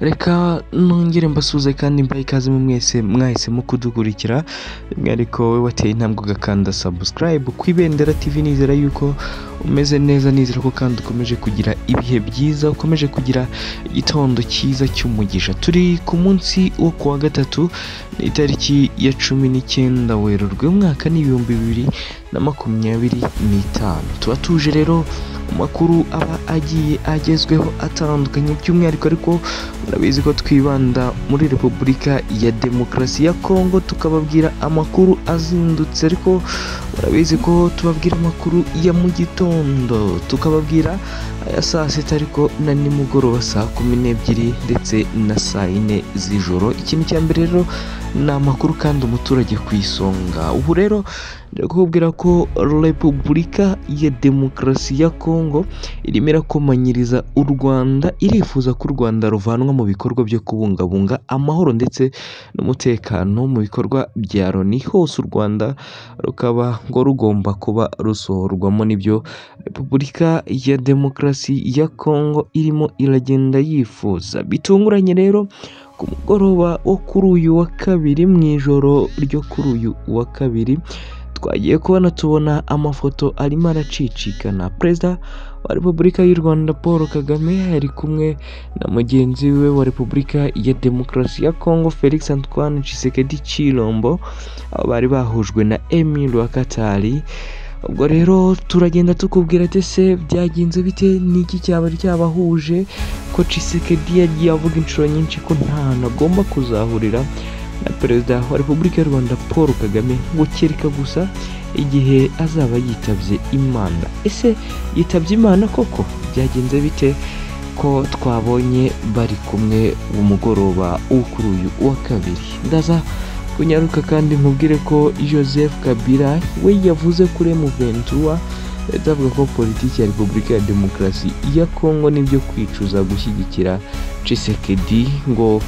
Reka nongere mbasuze kandi mbahe ikaze mu mwese mwahisemo kudukurikira, ariko wowe wateye intambwe ugakanda subscribe ku Ibendera TV. Nizera yuko umeze neza, nizera ko kandi ukomeje kugira ibihe byiza, ukomeje kugira igitondo cyiza cy'umugisha. Turi ku munsi wo kuwa gatatu, ni itariki ya 19 Werurwe umwaka ni 2025. Tuba tuje rero mu makuru aba agiye agezweho atandukanye, by'umwihariko ariko murabizi ko twibanda muri Repubulika ya Demokarasi ya Kongo, tukababwira amakuru azindutse, ariko murabizi ko tubabwira amakuru ya mu gitondo, tukababwira aya saa sita ariko na nimugoroba saa 12 ndetse na saa 4 z'ijoro. Ikintu cya mbere rero ni amakuru kandi umuturage ku isonga. Ubu rero ndakubwira ko Repubulika ya Demokarasi ya Kongo irimo irakomanyiriza u Rwanda, irifuza ko u Rwanda ruvanwa mu bikorwa byo kubungabunga amahoro ndetse n'umutekano mu bikorwa bya Loni hose, u Rwanda rukaba ngo rugomba kuba rusohorwamo. Nibyo Repubulika ya Demokarasi ya Kongo irimo iragenda yifuza. Bitunguranye rero ku mugoroba wo kuri uyu wa kabiri, mu ijoro ryo kuri uyu wa kabiri, twagiye kubona tubona amafoto arimo aracicikana. Perezida wa Repubulika y'u Rwanda Paul Kagame ari kumwe na mugenzi we wa Repubulika ya Demokarasi ya Kongo Felix Antoine Tshisekedi Tshilombo, aho bari bahujwe na Emir wa Katari. Ubwo rero turagenda tukubwira ati ese byagenze bite, niki cyaba cyabahuje, ko Tshisekedi yagiye avuga inshuro nyinshi ko nta hantu agomba kuzahurira na Perezida wa Repubulika y'u Rwanda Paul Kagame, ngo kereka gusa igihe azaba yitabye Imana. Ese yitabye Imana koko? Byagenze bite ko twabonye bari kumwe umugoroba wo kuri uyu wa kabiri? Ndaza kunyaruka kandi nkubwire ko Joseph Kabila we yavuze kuri M23, ndetse avuga ko politiki ya Repubulika ya Demokarasi ya Kongo nibyo kwicuza gushyigikira Tshisekedi. Ngo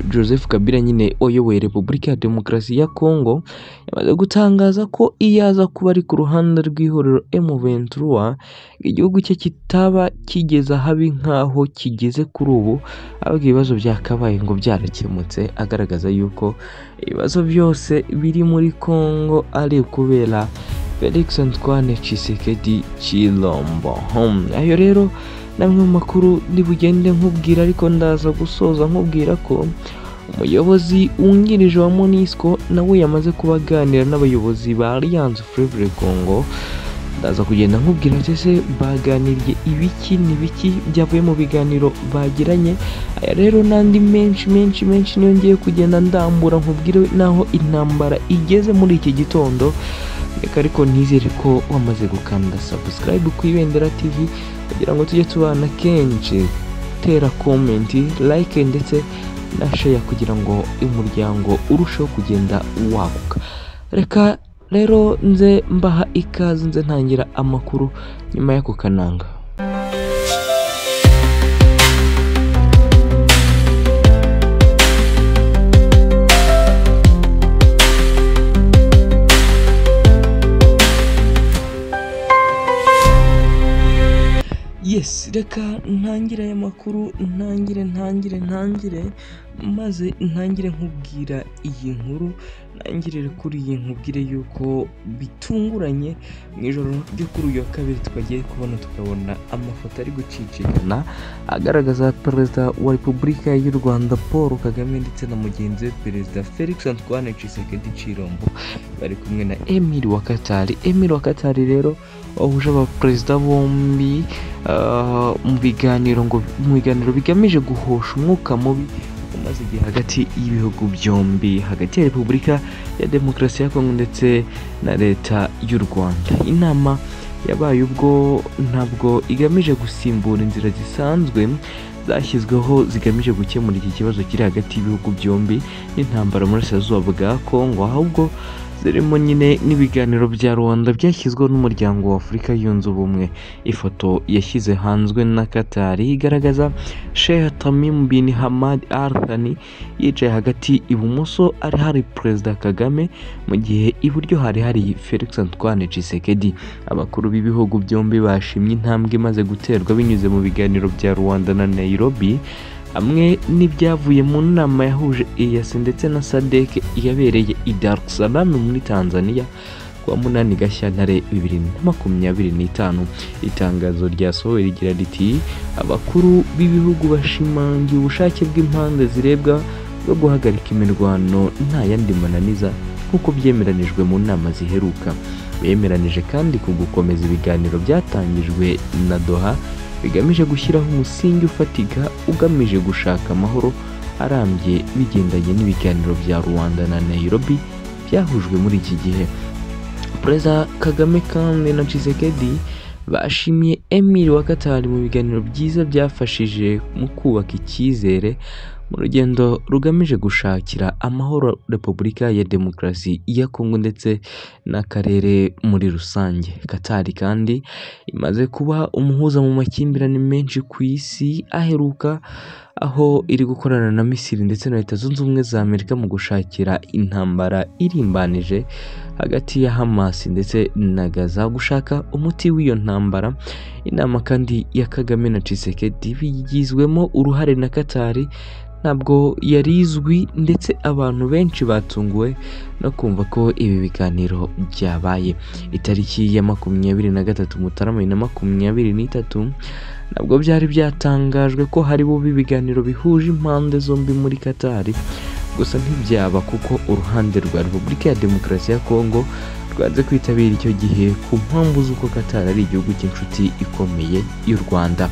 Joseph Kabila nyine uyoboye Repubulika ya Demokarasi ya Kongo yamaze gutangaza ko iyo aza kuba ari ku ruhande rw'ihuriro M23, igihugu cye kitaba kigeze ahabi nk'aho kigeze kuri ubu, ahubwo ibibazo byakabaye ngo byarakemutse, agaragaza yuko ibibazo byose biri muri Kongo ari ukubera Felix Antoine Tshisekedi Tshilombo. Ayo rero namwe mu makuru nibugende nkubwira, ariko ndaza gusoza nkubwira ko umuyobozi wungirije wa MONUSCO nawe yamaze kubaganira n'abayobozi ba Alliance Fleuve Congo. Ndaza kugenda nkubwira ati ese baganiriye ibiki n'ibiki byavuye mu biganiro bagiranye. Aya rero n'andi menshi menshi menshi niyo ngiye kugenda ndambura nkubwire naho intambara igeze muri iki gitondo. Reka ariko nizere ko wamaze gukanda subscribe ku Ibendera TV kugira ngo tujye tubana kenshi, tera comment, like ndetse na share kugira ngo umuryango urusheho kugenda waguka. Reka rero nze mbaha ikaze, nze ntangira amakuru nyuma y'ako kananga. Yes, reka ntangire aya makuru, ntangire maze ntangire nkubwira iyi nkuru, ntangirire kuri iyi nkubwire yuko bitunguranye mu ijoro ryo kuri uyu wa kabiri twagiye kubona tukabona amafoto ari gucicikana agaragaza Perezida wa Repubulika y'u Rwanda Paul Kagame ndetse na mugenzi we Perezida Felix Antoine Tshisekedi Tshilombo bari kumwe na Emir wa Katari. Emir wa Katari rero wahuje abaperezida bombi mu biganiro, ngo mu biganiro bigamije guhosha umwuka mubi umaze igihe hagati y'ibihugu byombi, hagati ya Repubulika ya Demokarasi ya Kongo ndetse na Leta y'u Rwanda. Inama yabaye ubwo ntabwo igamije gusimbura inzira zisanzwe zashyizweho zigamije gukemura iki kibazo kiri hagati y'ibihugu byombi n'intambara muri Burasirazuba bwa Kongo, ahubwo zirimo nyine n'ibiganiro bya Rwanda byashyizweho n'umuryango wa Afurika yunze ubumwe. Ifoto yashyize hanzwe na Qatar igaragaza Sheikh Tamim bin Hamad Al Thani yicaye hagati ibumoso ari hari Perezida Kagame, mu gihe iburyo hari hari Felix Antoine Tshisekedi. Abakuru b'ibihugu byombi bashimye intambwe imaze guterwa binyuze mu biganiro bya Rwanda na Nairobi, hamwe n'ibyavuye mu nama yahuje EAC ndetse na SADC yabereye i Dar es Salaam muri Tanzania kuwa 8 Gashyantare 2025. Itangazo ryasohowe rigira riti: abakuru b'ibihugu bashimangiye ubushake bw'impande zirebwa bwo guhagarika imirwano nta yandi mananiza nk'uko byemeranijwe mu nama ziheruka. Bemeranije kandi ku gukomeza ibiganiro byatangijwe na Doha bigamije gushyiraho umusingi ufatika ugamije gushaka amahoro arambye bigendanye n'ibiganiro bya Rwanda na Nairobi byahujwe muri iki gihe. Perezida Kagame kandi na Tshisekedi bashimiye Emir wa Qatar mu biganiro byiza byafashije mu kubaka icyizere mu rugendo rugamije gushakira amahoro Repubulika ya Demokarasi ya Kongo ndetse n'akarere muri rusange. Qatar kandi imaze kuba umuhuza mu makimbirane menshi ku isi aheruka, aho iri gukorana na Misiri ndetse na Leta Zunze Ubumwe za Amerika mu gushakira intambara irimbanije hagati ya Hamas ndetse na Gaza gushaka umuti w'iyo ntambara. Inama kandi ya Kagame na Tshisekedi bigizwemo uruhare na Qatar ntabwo yari izwi, ndetse abantu benshi batunguwe no kumva ko ibi biganiro byabaye. Itariki ya 23 Mutarama 2023 nabwo byari byatangajwe ko hari bube ibiganiro bihuje impande zombi muri Qatar, gusa ntibyaba kuko uruhande rwa Repubulika ya Demokarasi ya Kongo rwanze kwitabira icyo gihe ku mpamvu z'uko Qatar ari igihugu cy'inshuti ikomeye y'u Rwanda.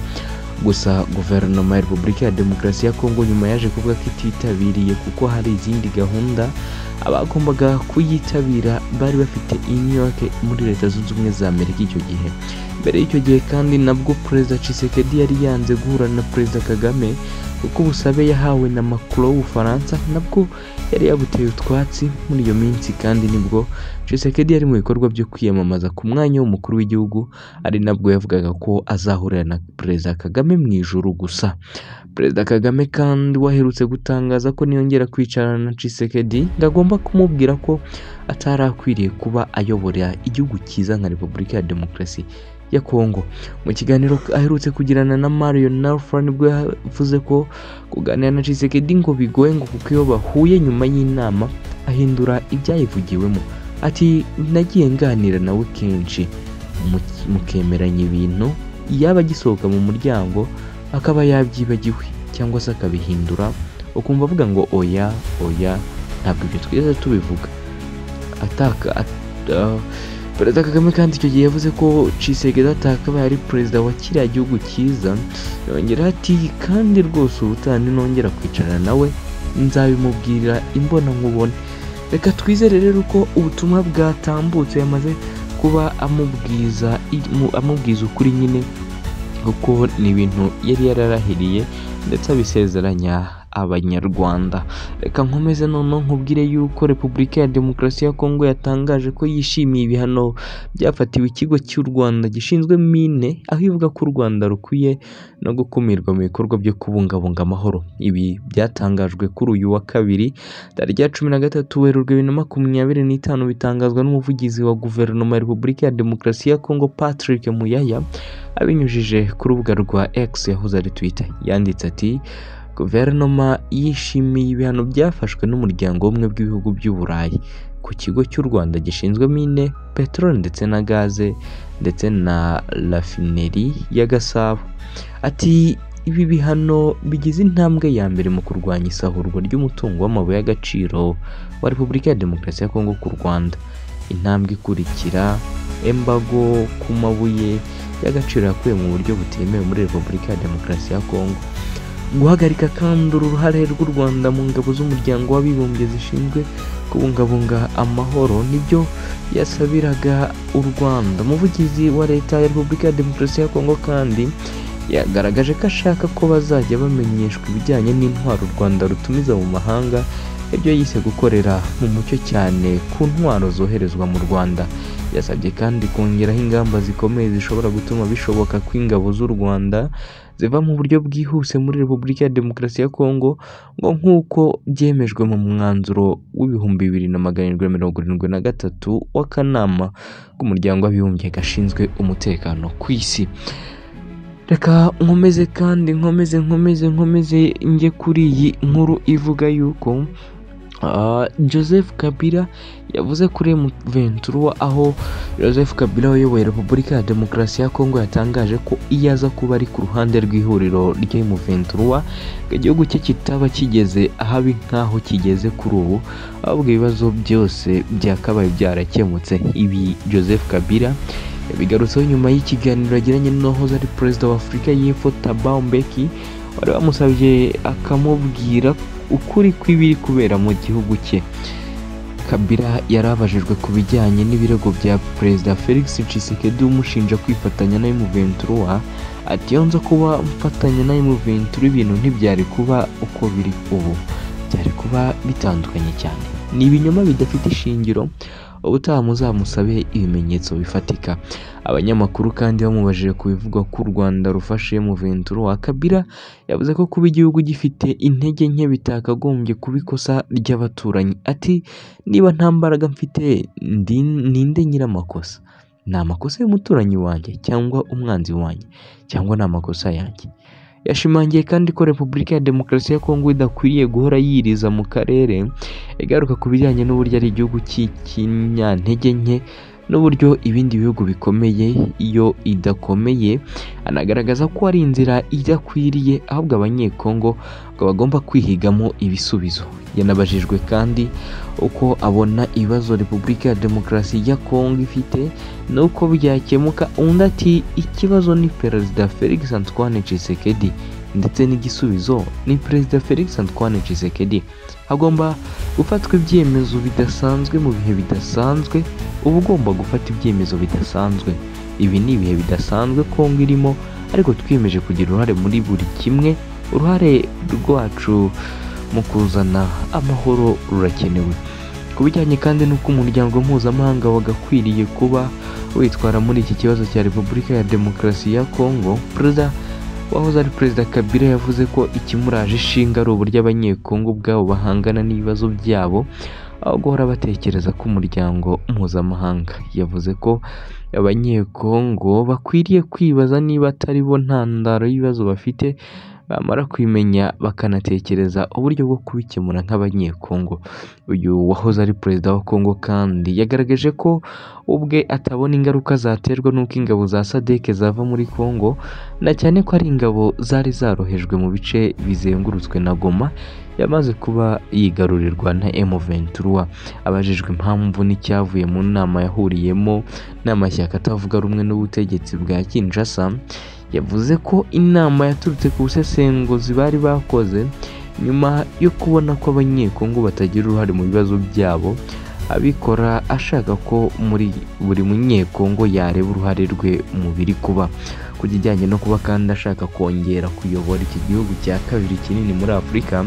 Gusa guverinoma ya Repubulika ya Demokarasi ya Kongo nyuma yaje kuvuga ko ititabiriye kuko hari izindi gahunda abagombaga kuyitabira bari bafite i New York muri Leta Zunze Ubumwe za Amerika icyo gihe. Mbere y'icyo gihe kandi nabwo Perezida Tshisekedi yari yanze guhura na Perezida Kagame kuko ubusabe yahawe na Macron w'Ubufaransa nabwo yari yabuteye utwatsi. Muri iyo minsi kandi nibwo Tshisekedi yari mu bikorwa byo kwiyamamaza ku mwanya w'umukuru w'igihugu, ari nabwo yavugaga ko azahurira na Perezida Kagame mu ijuru gusa. Perezida Kagame kandi waherutse gutangaza ko niyongera kwicarana na Tshisekedi ngo agomba kumubwira ko atari akwiriye kuba ayobora igihugu cyiza nka Repubulika ya Demokarasi ya Kongo. Mu kiganiro aherutse kugirana na Mario Narfan nibwo yavuze ko kuganira na Tshisekedi ngo bigoye, ngo kuko iyo bahuye nyuma y'inama ahindura ibyayivugiwemo. Ati: nagiye nganira nawe kenshi mukemeranya ibintu, yaba agisohoka mu muryango akaba yabyibagiwe cyangwa se akabihindura, ukumva avuga ngo oya oya, ntabwo ibyo twigeze tubivuga. Perezida Kagame kandi icyo gihe yavuze ko Tshisekedi atakabaye ari perezida wa kiriya gihugu cyiza. Yongera ati: kandi rwose ubutaha ninongera kwicarana nawe nzabimubwira imbona nkubone. Reka twizere rero ko ubutumwa bwatambutse yamaze kuba amubwiza ukuri nyine, kuko ni ibintu yari yararahiriye ndetse abisezeranya Abanyarwanda. Reka nkomeze noneho nkubwire yuko Repubulika ya Demokarasi ya Kongo yatangaje ko yishimiye ibihano byafatiwe ikigo cy'u Rwanda gishinzwe mine, aho ivuga ko u Rwanda rukwiye no gukumirwa mu bikorwa byo kubungabunga amahoro. Ibi byatangajwe kuri uyu wa kabiri tariki ya 13 Werurwe 2025, bitangazwa n'umuvugizi wa guverinoma ya Repubulika ya Demokarasi ya Kongo Patrick Muyaya abinyujije ku rubuga rwa X yahoze ari Twitter. Yanditse ati: guverinoma yishimiye ibihano byafashwe n'umuryango w'ubumwe bw'ibihugu by'Uburayi ku kigo cy'u Rwanda gishinzwe mine, peteroli ndetse na gaze ndetse na rafineri ya Gasabo. Ati: ibi bihano bigize intambwe ya mbere mu kurwanya isahurwa ry'umutungo w'amabuye y'agaciro wa Repubulika ya Demokarasi ya Kongo ku Rwanda. Intambwe ikurikira embargo ku mabuye y'agaciro yakuwe mu buryo butemewe muri Repubulika ya Demokarasi ya Kongo. Guhagarika kandi uruhare rw'u Rwanda mu ngabo z'umuryango w'abibumbye zishinzwe kubungabunga amahoro nibyo yasabiraga u Rwanda. Umuvugizi wa Leta ya Repubulika ya Demokarasi ya Kongo kandi yagaragaje ko ashaka ko bazajya bamenyeshwa ibijyanye n'intwaro u Rwanda rutumiza mu mahanga, ibyo yise gukorera mu mucyo cyane ku ntwaro zoherezwa mu Rwanda. Yasabye kandi kongeraho ingamba zikomeye zishobora gutuma bishoboka ko ingabo z'u Rwanda ziva mu buryo bwihuse muri Repubulika ya Demokarasi ya Kongo, ngo nk'uko byemejwe mu mwanzuro w'2773 w'akanama k'umuryango w'abibumbye gashinzwe umutekano ku isi. Reka nkomeze kandi nkomeze njye kuri iyi nkuru ivuga yuko Joseph Kabila yavuze kuri M23, aho Joseph Kabila wayoboye Repubulika ya Demokarasi ya Kongo yatangaje ko iyo aza kuba ari ku ruhande rw'ihuriro rya M23 igihugu cye kitaba kigeze ahabi nk'aho kigeze kuri ubu, ahubwo ibibazo byose byakabaye byarakemutse. Ibi Joseph Kabila yabigarutseho nyuma y'ikiganiro yagiranye n'uwahoze ari perezida wa Afurika y'Epfo Thabo Mbeki, wari wamusabye akamubwira ukuri kw'ibiri kubera mu gihugu cye. Kabila yarabajijwe ku bijyanye n'ibirego bya Perezida Felix Tshisekedi umushinja kwifatanya na M23, ati iyo nza kuba mfatanya na M23 ibintu ntibyari kuba uko biri ubu, byari kuba bitandukanye cyane. Ni ibinyoma bidafite ishingiro, ubutaha muzamusabe ibimenyetso bifatika. Abanyamakuru kandi bamubajije ku bivugwa ko u Rwanda rufashe M23, Kabila yavuze ko kuba igihugu gifite intege nke bitakagombye kuba ikosa ry'abaturanyi. Ati niba nta mbaraga mfite ninde nyir'amakosa? Ni amakosa y'umuturanyi wanjye cyangwa umwanzi wanjye cyangwa ni amakosa yanjye? Yashimangiye kandi ko Repubulika ya Demokarasi ya Kongo idakwiriye guhora yiriza mu karere, igaruka ku bijyanye n'uburyo ari igihugu cy'ikinyantege nke n'uburyo ibindi bihugu bikomeye iyo idakomeye, anagaragaza ko ari inzira idakwiriye ahubwo abanyekongo ngo bagomba kwihigamo ibisubizo. Yanabajijwe kandi uko abona ibibazo Repubulika ya Demokarasi ya Kongo ifite nuko byakemuka, undi ati ikibazo ni Perezida Felix Antoine Tshisekedi ndetse n'igisubizo ni Perezida Felix Antoine Tshisekedi. Hagomba gufatwa ibyemezo bidasanzwe mu bihe bidasanzwe, uba ugomba gufata ibyemezo bidasanzwe. Ibi ni ibihe bidasanzwe Kongo irimo, ariko twiyemeje kugira uruhare muri buri kimwe. Uruhare rwacu mu kuzana amahoro rurakenewe. Ku bijyanye kandi n'uko umuryango mpuzamahanga wagakwiriye kuba witwara muri iki kibazo cya Repubulika ya Demokarasi ya Kongo, Perezida wahoze ari Perezida Kabila yavuze ko ikimuraje ishinga ari uburyo abanyekongo ubwabo bahangana n'ibibazo byabo aho guhora batekereza ko umuryango mpuzamahanga. Yavuze ko abanyekongo bakwiriye kwibaza niba atari bo ntandaro y'ibibazo bafite, bamara kwimenya bakanatekereza uburyo bwo kubikemura nk'abanyekongo. Uyu wahoze ari perezida wa Kongo kandi yagaragaje ko ubwe atabona ingaruka zaterwa n'uko ingabo za SADC zava muri Kongo, na cyane ko ari ingabo zari zarohejwe mu bice bizengurutswe na Goma yamaze kuba yigarurirwa na M23. Abajijwe impamvu n'icyavuye mu nama yahuriyemo n'amashyaka atavuga rumwe n'ubutegetsi bwa Kinshasa, yavuze ko inama yaturutse ku busesenguzi bari bakoze nyuma yo kubona ko abanyekongo batagira uruhare mu bibazo byabo, abikora ashaka ko muri buri munyekongo yareba uruhare rwe mu biri kuba. Ku kijyanye no kuba kandi ashaka kongera kuyobora iki gihugu cya kabiri kinini muri Afurika,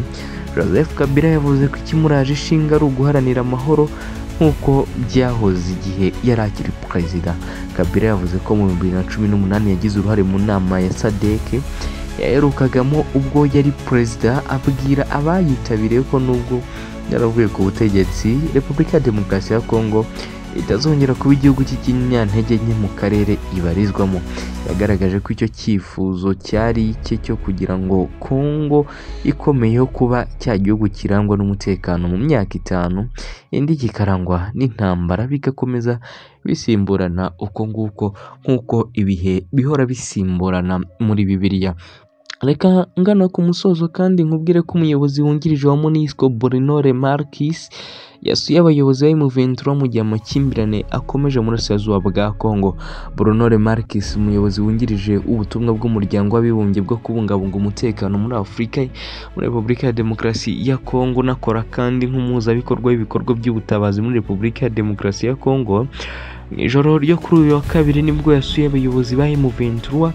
Joseph Kabila yavuze ko ikimuraje ishinga ari uguharanira amahoro nk'uko byahoze igihe yari akiri perezida. Kabila yavuze ko mu 2018 yagize uruhare mu nama ya SADC yaherukagamo ubwo yari perezida, abwira abayitabiriye ko nubwo yaravuye ku butegetsi, Repubulika ya Demokarasi ya Kongo itazongera kuba igihugu cy'ikinyantege nke mu karere ibarizwamo. Yagaragaje ko icyo cyifuzo cyari icye cyo kugira ngo Kongo ikomeyeho kuba cya gihugu kirangwa n'umutekano mu myaka 5, indi kikarangwa n'intambara, bigakomeza bisimburana uko nguko nk'uko ibihe bihora bisimburana muri Bibiliya. Reka ngana ku musozo kandi nkubwire ko umuyobozi wungirije wa MONUSCO Bruno Lemarquis yasuye abayobozi ba M23 mu gihe amakimbirane akomeje mu burasirazuba bwa Kongo. Bruno Lemarquis, umuyobozi wungirije w'ubutumwa bw'umuryango w'abibumbye bwo kubungabunga umutekano muri Afurika, muri Repubulika ya Demokarasi ya Kongo, unakora kandi nk'umuhuzabikorwa w'ibikorwa by'ubutabazi muri Repubulika ya Demokarasi ya Kongo, mu ijoro ryo kuri uyu wa kabiri nibwo yasuye abayobozi ba M23,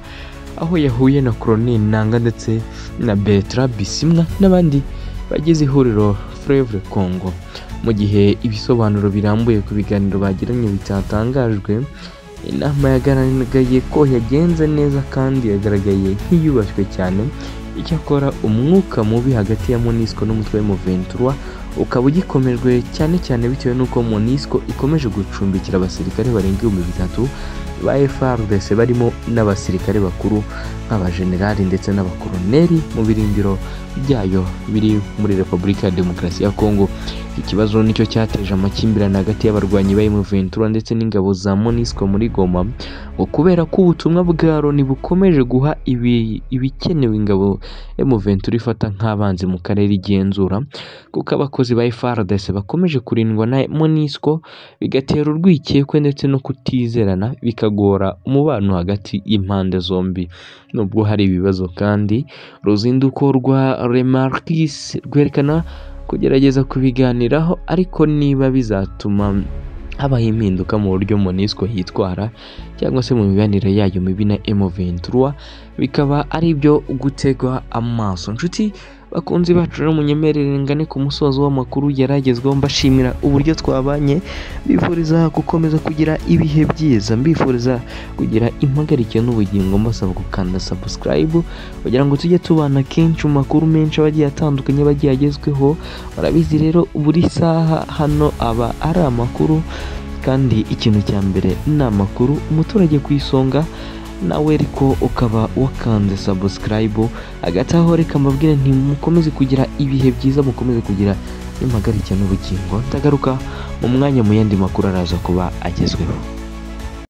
aho yahuye na Colonel Nanga ndetse na Bertrand Bisimwa n'abandi bagize ihuriro Fleuve Congo. Mu gihe ibisobanuro birambuye ku biganiro bagiranye bitatangajwe, inama yagaragaye ko yagenze neza kandi yagaragaye nk'iyubashywe cyane. Icyakora umwuka mubi hagati ya MONUSCO n'umutwe wa M23 ukaba ugikomejwe cyane cyane bitewe n'uko MONUSCO ikomeje gucumbikira abasirikare barenga 3000 ba FARDC barimo n'abasirikare bakuru nk'abajenerali ndetse n'abakoloneli mu birindiro byayo biri muri Repubulika ya Demokarasi ya Kongo. Ikibazo nicyo cyateje amakimbirane hagati y'abarwanyi ba M23 ndetse n'ingabo za MONUSCO muri Goma, ngo kubera ko ubutumwa bwa Loni bukomeje guha ibikenewe ingabo M23 ifata nk'abanzi mu karere igenzura, kuko abakozi ba FARDC bakomeje kurindwa na MONUSCO, bigatera urwikekwe ndetse no kutizerana, bikagora umubano hagati y'impande zombi. Nubwo hari ibibazo kandi, uruzinduko rwa Remarquis rwerekana kugerageza kubiganiraho, ariko niba bizatuma habaho impinduka mu buryo MONUSCO yitwara cyangwa se mu mibanire yayo mibi na M23, bikaba ari ibyo gutegwa amaso. Nshuti bakunzi bacu rero, munyemerere ngane ku musozo w'amakuru yaragezweho, mbashimira uburyo twabanye, mbifuriza gukomeza kugira ibihe byiza, mbifuriza kugira impagarike n'ubugingo, mbasaba gukanda subscribe kugira ngo tujye tubana kenshi mu makuru menshi abagiye atandukanye bagiye agezweho. Murabizi rero buri saha hano aba ari amakuru, kandi ikintu cya mbere ni amakuru, umuturage ku isonga, nawe ariko ukaba wakanze subscribe. Hagati aho reka mbabwire nti mukomeze kugira ibihe byiza, mukomeze kugira impagarike n'ubugingo. Ndagaruka mu mwanya mu yandi makuru araza kuba agezweho.